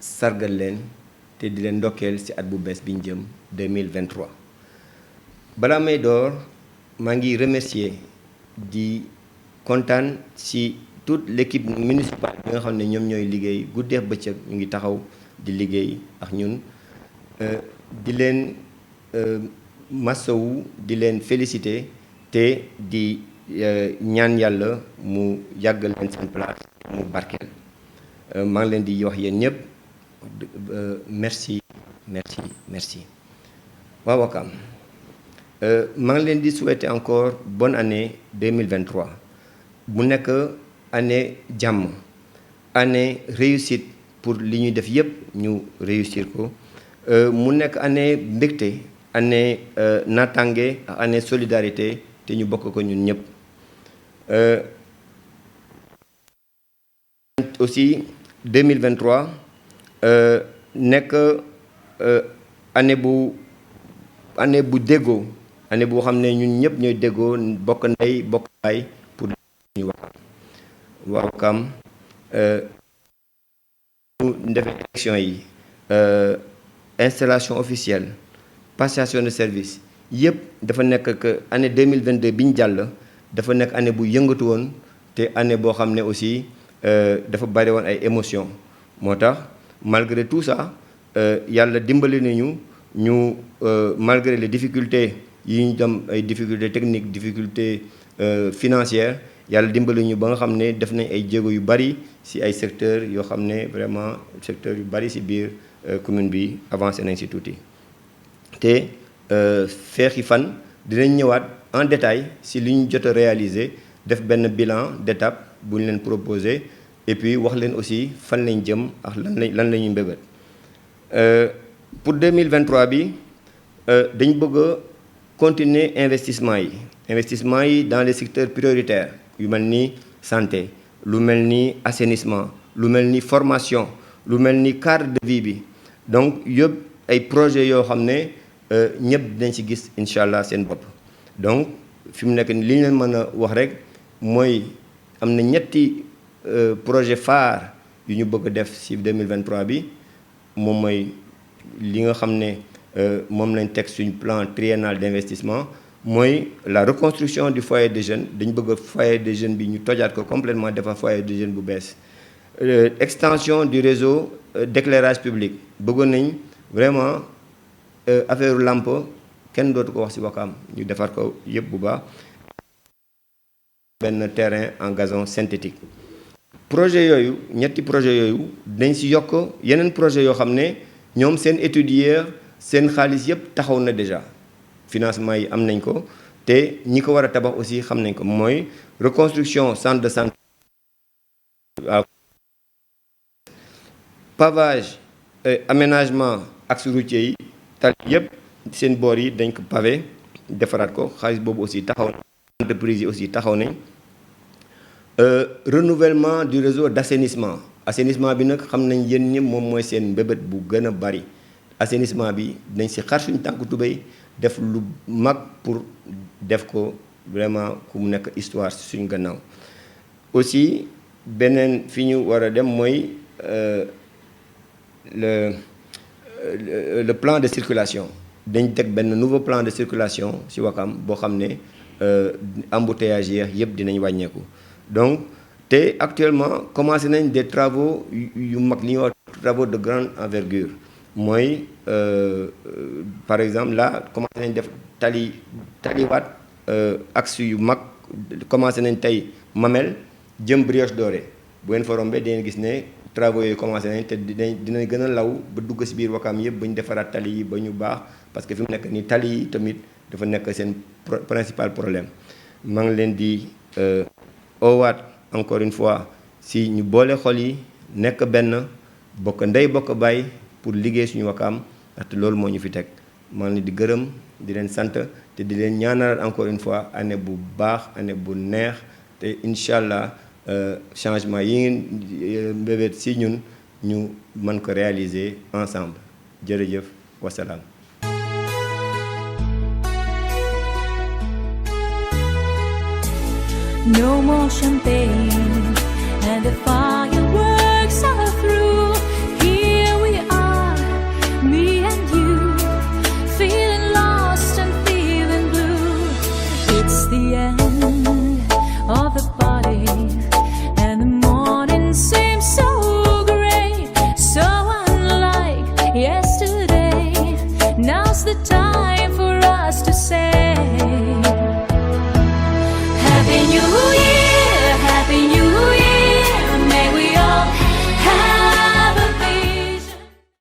sargal leen te di leen ndokkeel ci at bu bees bi ñu jëm 2023 balaa may door maa ngi remercier di kontaan ci toute l'équipe municipale bi nga xam ne ñoom ñooy liggéey guddeef bëccëg ñu ngi taxaw di liggéey ak ñun di leen masawu di leen féliciter te di ñaan yàlla mu yàggal leen seen place mu barkeel maa ngi leen di wax yéen ñëpp merci waa Ouakam maa ngi leen di souhaiter encore bonne année 2023 bu nekk année jàmm année réussite pour li ñuy def yépp ñu réussir ko mu nekk année mbégte année naataange ak année solidarité te ñu bokk ko ñun ñëpp aussi 2023 nekk année bu déggoo année boo xam ne ñun ñëpp ñooy déggoo bokk ndey bokk baay pour ñu Ouakam ñu defee élection yi installation officielle passation de service yëpp dafa nekk que année 2022 bi ñu jàll dafa nekk année bu yëngatu woon te année boo xam ne aussi dafa bari woon ay émotions moo tax malgré tout ça yàlla dimbali nañu ñu malgré les difficultés yi ñu dem ay difficultés techniques difficultés financières yàlla dimbali ñu ba nga xam ne def nañ ay jéego yu bari ci ay secteurs yoo xam ne vraiment secteurs yu bari ci biir commune bi avancé nañ ci tuuti te feexi fan dinañ ñëwaat en détail ci li ñu jot a réaliser def benn bilan d'étape bu ñu leen proposé et puis wax leen aussi fan lañ jëm ak lan la ñuy mbébét pour 2023 bi dañ bëgg a continuer investissement yi dans les secteurs prioritaires yu mel ni santé lu mel ni assainissement lu mel ni formation lu mel ni cadre de vie bi donc yëpp ay projets yoo xam ne ñëpp dinañ ci gis incha allah seen bopp donc fi mu nekk ni li ñu leen mën a wax rek mooy am na ñetti projet phare yu ñu bëgg a def ci 2023 bi moom mooy li nga xam ne moom lañ teg suñu plan triennal d'investissement mooy la reconstruction du foyer des jeunes dañu bëgg foyer des jeunes bi ñu tojaat ko complètement defar foyer des jeunes bu bees extension du réseau d'éclairage public bëggoon nañ vraiment affaire lampe kenn dootu ko wax ci Ouakam ñu defar ko yëpp bu baax benn terrain en gazon synthétique projet yooyu ñetti projet yooyu dañ ci yokk yeneen projet yoo xam ne ñoom seen étudier seen xaalis yëpp taxaw na déjà financement yi am nañ ko te ñi ko war a tabax aussi xam nañ ko mooy reconstruction centre de santé pavage aménagement axe routier yi tali yëpp seen boor yi dañ ko pavé defaraat ko xaalis boobu aussi taxaw na entreprise yi aussi taxaw nañ renouvellement du réseau d'assainissement bi nag xam nañ yéen ñëpp moom mooy seen mbébét bu gën a bari assainissement bi dañ ci xar suñu tànk tubéy def lu mag pour def ko vraiment ku mu nekk histoire suñu gannaaw aussi beneen fi ñu war a dem mooy le plan de circulation dañ teg benn nouveau plan de circulation ci Ouakam boo xam ne embouteillage yëpp dinañ wàññeeku donc te actuellement commencé nañ des travaux yu mag li ñuy wax travaux de grande envergure mooy par exemple là commencé nañ def taliwaat axe yu mag commencé nañ tey Mamel jëm Brioche Dorée bu ngeen fa rombee dinañ gis ne travaux yooyu commencé nañ te dinañ gën a law ba dugg ci biir Ouakam yëpp ba ñu defaraat tali yi ba ñu baax parce que fi mu nekk nii tali yi tamit dafa nekk seen principal problème maa ngi leen di owaat encore une fois si ñu boole xol yi nekk benn bokk ndey bokk baay pour liggéey suñu Ouakam ndaxte loolu moo ñu fi teg maa ngi leen di gërëm di leen sant te di leen ñaanal encore une fois année bu baax année bu neex te incha allah changement yi ngeen mbébét si ñun ñu mën ko réaliser ensemble jërëjëf wasalaam. No more champagne and the fireworks are through. Here the end.